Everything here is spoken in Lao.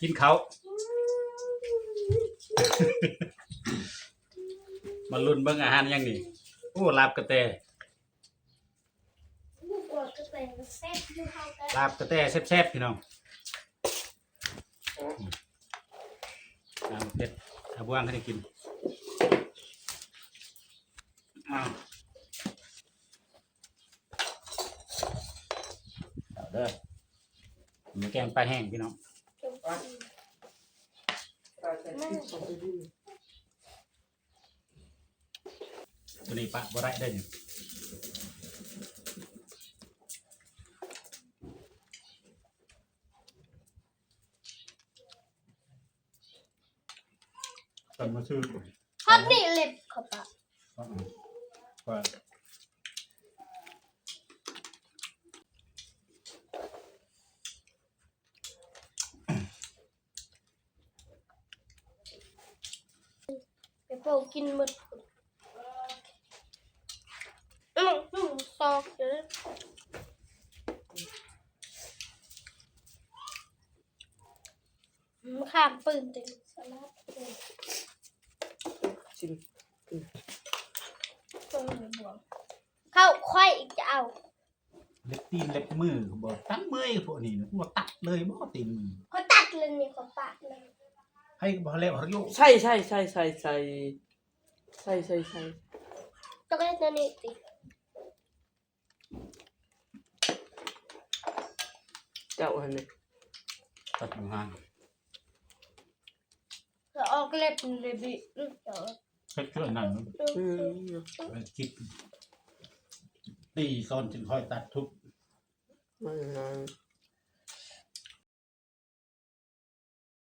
ກິນເຂົ້າ ມາລຸ້ນເບິ່ງອາຫານຫຍັງນີ້. ໂອ້ ລາບກະແຕ ລາບກະແຕແຊບໆ ພີ່ນ້ອງ. ອືມ ເອົາເຜັດ ເອົາບວງໃຫ້ໄດ້ກິນ. ອ້າວ ເອົາເດີ ມາແກງປາແຫ້ງ ພີ່ນ້ອງ. ຕົວນີ້ປະບໍ່ໄດ້ເດ້ນີ້. ກັນມາຊື້ ຮອດນີ້ເລັບເຂົາປະ ອືມ ໄປເປົ່າກິນໝົດພຸ້ນ. ອືມ ອືມ ຊອກເດີ ມະຂາມປືນຕິ ສະຫຼັດ ຊິມ ເອີ ເຂົ້າຂ້ອຍອີກຈະເອົາ. ເລັບຕີນເລັບມືກໍບໍ່ຕັດເມື່ອຍພວກນີ້ນະ ບໍ່ຕັດເລີຍບໍ່ຕີນມື ຂ້ອຍຕັດແລ້ວນີ້ ຂ້ອຍປາດແລ້ວ ໃຫ້ກໍບໍ່ແລ້ວ ໃສ່ ໃສ່ ໃສ່ ໃສ່ ໃສ່ ໃສ່ ໃສ່ ຕ້ອງເຮັດແນວນີ້ຕິ ເຈົ້າຫັ້ນແຫຼະ ຕັດງານ ແລ້ວອອກເລັບເດບິ ເຮັດຄືອັນນັ້ນ ອືມ ເຮັດຄລິບ ຕີສອນຈຶ່ງຄ່ອຍຕັດທຸບ ມັນ